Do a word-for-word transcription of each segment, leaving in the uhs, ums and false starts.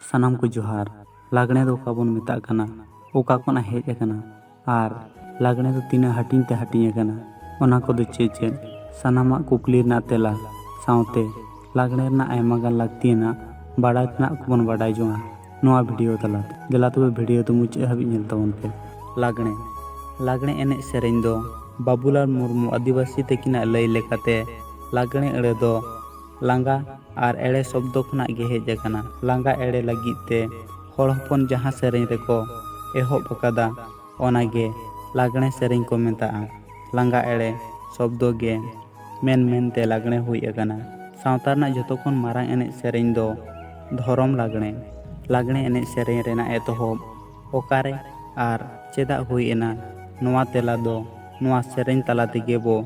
ᱥᱟᱱᱟᱢ ᱠᱚ ᱡᱚᱦᱟᱨ᱾ ᱞᱟᱜᱽᱬᱮ ᱫᱚ ᱚᱠᱟ ᱵᱚᱱ ᱢᱮᱛᱟᱜ ᱠᱟᱱᱟ, ᱚᱠᱟ ᱠᱷᱚᱱᱟᱜ ᱦᱮᱡ ᱟᱠᱟᱱᱟ ᱟᱨ ᱞᱟᱜᱽᱬᱮ ᱫᱚ ᱛᱤᱱᱟᱹᱜ ᱦᱟᱹᱴᱤᱧ ᱛᱮ ᱦᱟᱹᱴᱤᱧ ᱟᱠᱟᱱᱟ, ᱚᱱᱟ ᱠᱚᱫᱚ ᱪᱮᱫ ᱪᱮᱫ, ᱥᱟᱱᱟᱢᱟᱜ ᱠᱩᱠᱞᱤ ᱨᱮᱱᱟᱜ ᱛᱮᱞᱟ ᱥᱟᱶᱛᱮ ᱞᱟᱜᱽᱬᱮ ᱨᱮᱱᱟᱜ ᱟᱭᱢᱟ ᱜᱟᱱ ᱞᱟᱹᱠᱛᱤᱭᱟᱱᱟᱜ ᱵᱟᱲᱟᱭ ᱛᱮᱱᱟᱜ ᱠᱚᱵᱚᱱ ᱵᱟᱰᱟᱭ ᱡᱚᱝᱟ ᱱᱚᱣᱟ ᱵᱷᱤᱰᱤᱭᱳ ᱛᱟᱞᱟᱛᱮ᱾ ᱫᱮᱞᱟ ᱛᱚᱵᱮ ᱵᱷᱤᱰᱤᱭᱳ ᱫᱚ ᱢᱩᱪᱟᱹᱫ ᱦᱟᱹᱵᱤᱡ ᱧᱮᱞ ᱛᱟᱵᱚᱱ ᱯᱮ᱾ ᱞᱟᱜᱽᱬᱮ᱾ ᱞᱟᱜᱽᱬᱮ ᱮᱱᱮᱡ ᱥᱮᱨᱮᱧ ᱫᱚ ᱵᱟᱵᱩᱞᱟᱞ ᱢᱩᱨᱢᱩ ᱟᱹᱫᱤᱵᱟᱹᱥᱤ ᱛᱟᱹᱠᱤᱱᱟᱜ ᱞᱟᱹᱭ ᱞᱮᱠᱟᱛᱮ ᱞᱟᱜᱽᱬᱮ ᱟᱹᱲᱟᱹ ᱫᱚ ᱞᱟᱸᱜᱟ ᱟᱨ ᱮᱲᱮ ᱥᱚᱵᱫᱚ ᱠᱷᱚᱱᱟᱜ ᱜᱮ ᱦᱮᱡ ᱟᱠᱟᱱᱟ᱾ ᱞᱟᱸᱜᱟ ᱮᱲᱮ ᱞᱟᱹᱜᱤᱫ ᱛᱮ ᱦᱚᱲ ᱦᱚᱯᱚᱱ ᱡᱟᱦᱟᱸ ᱥᱮᱨᱮᱧ ᱨᱮᱠᱚ ᱮᱦᱚᱵ ᱟᱠᱟᱫᱟ, ᱚᱱᱟᱜᱮ ᱞᱟᱜᱽᱬᱮ ᱥᱮᱨᱮᱧ ᱠᱚ ᱢᱮᱛᱟᱜᱼᱟ᱾ ᱞᱟᱸᱜᱟ ᱮᱲᱮ ᱥᱚᱵᱫᱚ ᱜᱮ ᱢᱮᱱ ᱢᱮᱱᱛᱮ ᱞᱟᱜᱽᱬᱮ ᱦᱩᱭ ᱟᱠᱟᱱᱟ᱾ ᱥᱟᱶᱛᱟ ᱨᱮᱱᱟᱜ ᱡᱷᱚᱛᱚ ᱠᱷᱚᱱ ᱢᱟᱨᱟᱝ ᱮᱱᱮᱡ ᱥᱮᱨᱮᱧ ᱫᱚ ᱫᱷᱚᱨᱚᱢ ᱞᱟᱜᱽᱬᱮ᱾ ᱞᱟᱜᱽᱬᱮ ᱮᱱᱮᱡ ᱥᱮᱨᱮᱧ ᱨᱮᱱᱟᱜ ᱮᱛᱚᱦᱚᱵ ᱚᱠᱟᱨᱮ ᱟᱨ ᱪᱮᱫᱟᱜ ᱦᱩᱭ ᱮᱱᱟ, ᱱᱚᱣᱟ ᱛᱮᱞᱟ ᱫᱚ ᱱᱚᱣᱟ ᱥᱮᱨᱮᱧ ᱛᱟᱞᱟ ᱛᱮᱜᱮ ᱵᱚ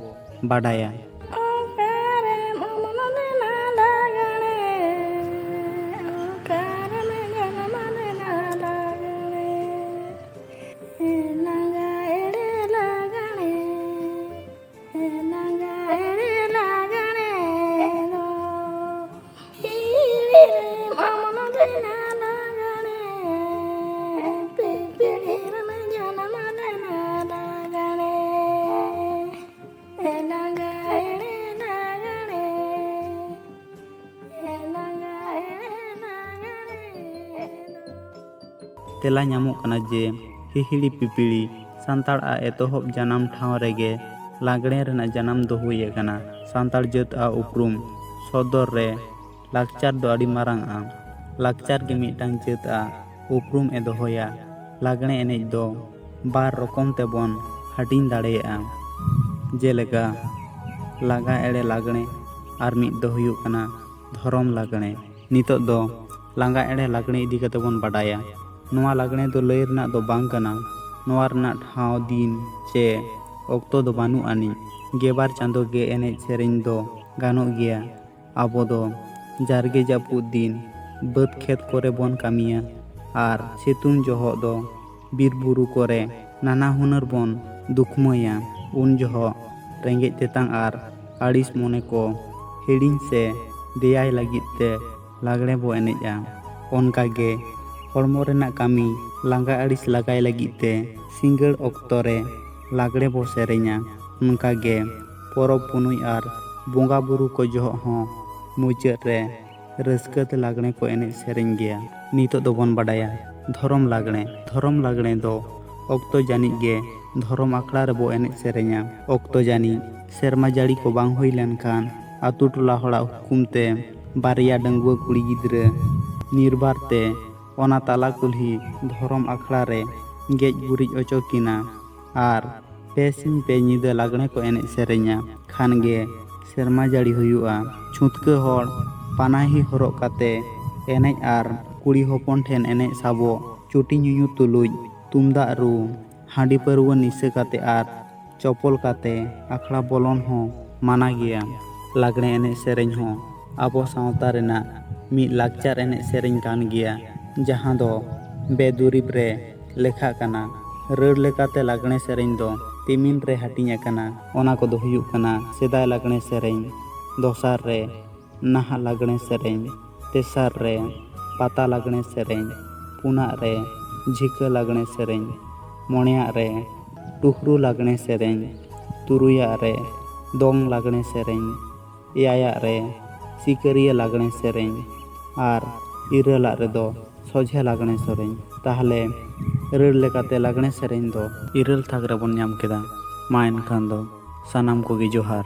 ᱵᱟᱰᱟᱭᱟ᱾ ᱚᱠᱟᱨᱮᱢ ᱚᱢᱚᱱ ᱞᱮᱱᱟ ᱞᱟᱜᱽᱬᱮ, ᱚᱠᱟᱨᱮᱢ ᱡᱟᱱᱟᱢ ᱞᱮᱱᱟ ᱞᱟᱜᱽᱬᱮ, ᱞᱟᱸᱜᱟ ᱮᱲᱮ ᱞᱟᱜᱽᱬᱮ, ᱞᱟᱸᱜᱟ ᱮᱲᱮ ᱞᱟᱜᱽᱬᱮ ᱫᱚ, ᱯᱤᱯᱤᱲᱤ ᱨᱮᱢ ᱚᱢᱚᱱ ᱞᱮᱱᱟ ᱞᱟᱜᱽᱬᱮ, ᱯᱤᱯᱤᱲᱤ ᱨᱮᱢ ᱡᱟᱱᱟᱢ ᱞᱮᱱᱟ ᱞᱟᱜᱽᱬᱮ, ᱞᱟᱸᱜᱟ ᱮᱲᱮ ᱞᱟᱜᱽᱬᱮ, ᱞᱟᱸᱜᱟ ᱮᱲᱮ ᱞᱟᱜᱽᱬᱮ ᱫᱚ᱾ ᱛᱮᱞᱟ ᱧᱟᱢᱚᱜ ᱠᱟᱱᱟ ᱡᱮ ᱦᱤᱦᱤᱲᱤ ᱯᱤᱯᱤᱲᱤ ᱥᱟᱱᱛᱟᱲ ᱟᱜ ᱮᱛᱚᱦᱚᱵ ᱡᱟᱱᱟᱢ ᱴᱷᱟᱶ ᱨᱮᱜᱮ ᱞᱟᱜᱽᱬᱮ ᱨᱮᱱᱟᱜ ᱡᱟᱱᱟᱢ ᱫᱚ ᱦᱩᱭ ᱟᱠᱟᱱᱟ᱾ ᱥᱟᱱᱛᱟᱲ ᱡᱟᱹᱛ ᱟᱜ ᱩᱯᱨᱩᱢ ᱥᱚᱫᱚᱨ ᱨᱮ ᱞᱟᱠᱪᱟᱨ ᱫᱚ ᱟᱹᱰᱤ ᱢᱟᱨᱟᱝᱼᱟ᱾ ᱞᱟᱠᱪᱟᱨ ᱜᱮ ᱢᱤᱫᱴᱟᱝ ᱡᱟᱹᱛ ᱟᱜ ᱩᱯᱨᱩᱢ ᱮ ᱫᱚᱦᱚᱭᱟ᱾ ᱞᱟᱜᱽᱬᱮ ᱮᱱᱮᱡ ᱫᱚ ᱵᱟᱨ ᱨᱚᱠᱚᱢ ᱛᱮᱵᱚᱱ ᱦᱟᱹᱴᱤᱧ ᱫᱟᱲᱮᱭᱟᱜᱼᱟ, ᱡᱮᱞᱮᱠᱟ ᱞᱟᱸᱜᱟ ᱮᱲᱮ ᱞᱟᱜᱽᱬᱮ ᱟᱨ ᱢᱤᱫ ᱫᱚ ᱦᱩᱭᱩᱜ ᱠᱟᱱᱟ ᱫᱷᱚᱨᱚᱢ ᱞᱟᱜᱽᱬᱮ᱾ ᱱᱤᱛᱚᱜ ᱫᱚ ᱞᱟᱸᱜᱟ ᱮᱲᱮ ᱞᱟᱜᱽᱬᱮ ᱤᱫᱤ ᱠᱟᱛᱮ ᱵᱚᱱ ᱵᱟᱰᱟᱭᱟ᱾ ᱱᱚᱣᱟ ᱞᱟᱜᱽᱬᱮ ᱫᱚ ᱞᱟᱹᱭ ᱨᱮᱱᱟᱜ ᱫᱚ ᱵᱟᱝ ᱠᱟᱱᱟ᱾ ᱱᱚᱣᱟ ᱨᱮᱱᱟᱜ ᱴᱷᱟᱶ, ᱫᱤᱱ ᱪᱮ ᱚᱠᱛᱚ ᱫᱚ ᱵᱟᱹᱱᱩᱜ ᱟᱹᱱᱤᱡ᱾ ᱜᱮᱵᱟᱨ ᱪᱟᱸᱫᱳ ᱜᱮ ᱮᱱᱮᱡ ᱥᱮᱨᱮᱧ ᱫᱚ ᱜᱟᱱᱚᱜ ᱜᱮᱭᱟ᱾ ᱟᱵᱚ ᱫᱚ ᱡᱟᱨᱜᱮ ᱡᱟᱹᱯᱩᱫ ᱫᱤᱱ ᱵᱟᱹᱫᱽ ᱠᱷᱮᱛ ᱠᱚᱨᱮ ᱵᱚᱱ ᱠᱟᱹᱢᱤᱭᱟ ᱟᱨ ᱥᱤᱛᱩᱝ ᱡᱚᱦᱚᱜ ᱫᱚ ᱵᱤᱨ ᱵᱩᱨᱩ ᱠᱚᱨᱮ ᱱᱟᱱᱟ ᱦᱩᱱᱟᱹᱨ ᱵᱚᱱ ᱫᱩᱠᱷᱢᱟᱹᱭᱟ᱾ ᱩᱱ ᱡᱚᱦᱚᱜ ᱨᱮᱸᱜᱮᱡ ᱛᱮᱛᱟᱝ ᱟᱨ ᱟᱹᱲᱤᱥ ᱢᱚᱱᱮ ᱠᱚ ᱦᱤᱲᱤᱧ ᱥᱮ ᱫᱮᱭᱟᱭ ᱞᱟᱹᱜᱤᱫ ᱛᱮ ᱞᱟᱜᱽᱬᱮ ᱵᱚ ᱮᱱᱮᱡᱼᱟ᱾ ᱚᱱᱠᱟᱜᱮ ᱦᱚᱲᱢᱚ ᱨᱮᱱᱟᱜ ᱠᱟᱹᱢᱤ ᱞᱟᱸᱜᱟ ᱟᱹᱲᱤᱥ ᱞᱟᱜᱟᱭ ᱞᱟᱹᱜᱤᱫ ᱛᱮ ᱥᱤᱸᱜᱟᱹᱲ ᱚᱠᱛᱚ ᱨᱮ ᱞᱟᱜᱽᱲᱮ ᱵᱚ ᱥᱮᱨᱮᱧᱟ᱾ ᱚᱱᱠᱟᱜᱮ ᱯᱚᱨᱚᱵᱽ ᱯᱩᱱᱟᱹᱭ ᱟᱨ ᱵᱚᱸᱜᱟ ᱵᱩᱨᱩ ᱠᱚ ᱡᱚᱦᱚᱜ ᱦᱚᱸ ᱢᱩᱪᱟᱹᱫ ᱨᱮ ᱨᱟᱹᱥᱠᱟᱹ ᱛᱮ ᱞᱟᱜᱽᱲᱮ ᱠᱚ ᱮᱱᱮᱡ ᱥᱮᱨᱮᱧ ᱜᱮᱭᱟ᱾ ᱱᱤᱛᱚᱜ ᱫᱚᱵᱚᱱ ᱵᱟᱰᱟᱭᱟ ᱫᱷᱚᱨᱚᱢ ᱞᱟᱜᱽᱲᱮ᱾ ᱫᱷᱚᱨᱚᱢ ᱞᱟᱜᱽᱲᱮ ᱫᱚ ᱚᱠᱛᱚ ᱡᱟᱹᱱᱤᱡ ᱜᱮ ᱫᱷᱚᱨᱚᱢ ᱟᱠᱷᱲᱟ ᱨᱮᱵᱚ ᱮᱱᱮᱡ ᱥᱮᱨᱮᱧᱟ᱾ ᱚᱠᱛᱚ ᱡᱟᱹᱱᱤᱡ ᱥᱮᱨᱢᱟ ᱡᱟᱹᱲᱤ ᱠᱚ ᱵᱟᱝ ᱦᱩᱭ ᱞᱮᱱᱠᱷᱟᱱ ᱟᱛᱳ ᱴᱚᱞᱟ ᱦᱚᱲᱟᱜ ᱦᱩᱠᱩᱢ ᱛᱮ ᱵᱟᱨᱭᱟ ᱰᱟᱺᱜᱩᱣᱟᱹ ᱠᱩᱲᱤ ᱜᱤᱫᱽᱨᱟᱹ ᱱᱤᱨᱵᱟᱨ ᱛᱮ ᱚᱱᱟ ᱛᱟᱞᱟ ᱠᱩᱞᱦᱤ ᱫᱷᱚᱨᱚᱢ ᱟᱠᱷᱲᱟ ᱨᱮ ᱜᱮᱡ ᱜᱩᱨᱤᱡ ᱚᱪᱚ ᱠᱤᱱᱟ ᱟᱨ ᱯᱮ ᱥᱤᱧ ᱯᱮ ᱧᱤᱫᱟᱹ ᱞᱟᱜᱽᱲᱮ ᱠᱚ ᱮᱱᱮᱡ ᱥᱮᱨᱮᱧᱟ᱾ ᱠᱷᱟᱱ ᱜᱮ ᱥᱮᱨᱢᱟ ᱡᱟᱹᱲᱤ ᱦᱩᱭᱩᱜᱼᱟ᱾ ᱪᱷᱩᱛᱠᱟᱹ ᱦᱚᱲ ᱯᱟᱱᱟᱦᱤ ᱦᱚᱨᱚᱜ ᱠᱟᱛᱮ ᱮᱱᱮᱡ ᱟᱨ ᱠᱩᱲᱤ ᱦᱚᱯᱚᱱ ᱴᱷᱮᱱ ᱮᱱᱮᱡ ᱥᱟᱵᱚᱜ, ᱪᱩᱴᱤ ᱧᱩᱧᱩ ᱛᱩᱞᱩᱡ ᱛᱩᱢᱫᱟᱜ ᱨᱩ, ᱦᱟᱺᱰᱤ ᱯᱟᱹᱨᱣᱟᱹ ᱱᱤᱥᱟᱹ ᱠᱟᱛᱮ ᱟᱨ ᱪᱚᱯᱚᱞ ᱠᱟᱛᱮ ᱟᱠᱷᱲᱟ ᱵᱚᱞᱚᱱ ᱦᱚᱸ ᱢᱟᱱᱟ ᱜᱮᱭᱟ᱾ ᱞᱟᱜᱽᱲᱮ ᱮᱱᱮᱡ ᱥᱮᱨᱮᱧ ᱦᱚᱸ ᱟᱵᱚ ᱥᱟᱶᱛᱟ ᱨᱮᱱᱟᱜ ᱢᱤᱫ ᱞᱟᱠᱪᱟᱨ ᱮᱱᱮᱡ ᱥᱮᱨᱮᱧ ᱠᱟᱱ ᱜᱮᱭᱟ, ᱡᱟᱦᱟᱸ ᱫᱚ ᱵᱮᱫᱩᱨᱤᱵ ᱨᱮ ᱞᱮᱠᱷᱟᱜ ᱠᱟᱱᱟ᱾ ᱨᱟᱹᱲ ᱞᱮᱠᱟᱛᱮ ᱞᱟᱜᱽᱲᱮ ᱥᱮᱨᱮᱧ ᱫᱚ ᱛᱤᱢᱤᱱ ᱨᱮ ᱦᱟᱹᱴᱤᱧ ᱟᱠᱟᱱᱟ᱾ ᱚᱱᱟ ᱠᱚᱫᱚ ᱦᱩᱭᱩᱜ ᱠᱟᱱᱟ ᱥᱮᱫᱟᱭ ᱞᱟᱜᱽᱲᱮ ᱥᱮᱨᱮᱧ, ᱫᱚᱥᱟᱨ ᱨᱮ ᱱᱟᱦᱟᱜ ᱞᱟᱜᱽᱲᱮ ᱥᱮᱨᱮᱧ, ᱛᱮᱥᱟᱨ ᱨᱮ ᱯᱟᱛᱟ ᱞᱟᱜᱽᱲᱮ ᱥᱮᱨᱮᱧ, ᱯᱩᱱᱟᱜ ᱨᱮ ᱡᱷᱤᱠᱟᱹ ᱞᱟᱜᱽᱲᱮ ᱥᱮᱨᱮᱧ, ᱢᱚᱬᱮᱭᱟᱜ ᱨᱮ ᱴᱩᱦᱨᱩ ᱞᱟᱜᱽᱲᱮ ᱥᱮᱨᱮᱧ, ᱛᱩᱨᱩᱭᱟᱜ ᱨᱮ ᱫᱚᱝ ᱞᱟᱜᱽᱲᱮ ᱥᱮᱨᱮᱧ, ᱮᱭᱟᱭᱟᱜ ᱨᱮ ᱥᱤᱠᱟᱹᱨᱤᱭᱟᱹ ᱞᱟᱜᱽᱲᱮ ᱥᱮᱨᱮᱧ ᱟᱨ ᱤᱨᱟᱹᱞᱟᱜ ᱨᱮᱫᱚ ᱥᱚᱡᱷᱮ ᱞᱟᱜᱽᱲᱮ ᱥᱮᱨᱮᱧ᱾ ᱛᱟᱦᱞᱮ ᱨᱟᱹᱲ ᱞᱮᱠᱟᱛᱮ ᱞᱟᱜᱽᱲᱮ ᱥᱮᱨᱮᱧ ᱫᱚ ᱤᱨᱟᱹᱞ ᱛᱷᱟᱠ ᱨᱮᱵᱚᱱ ᱧᱟᱢ ᱠᱮᱫᱟ᱾ ᱢᱟ ᱮᱱᱠᱷᱟᱱ ᱫᱚ ᱥᱟᱱᱟᱢ ᱠᱚᱜᱮ ᱡᱚᱦᱟᱨ᱾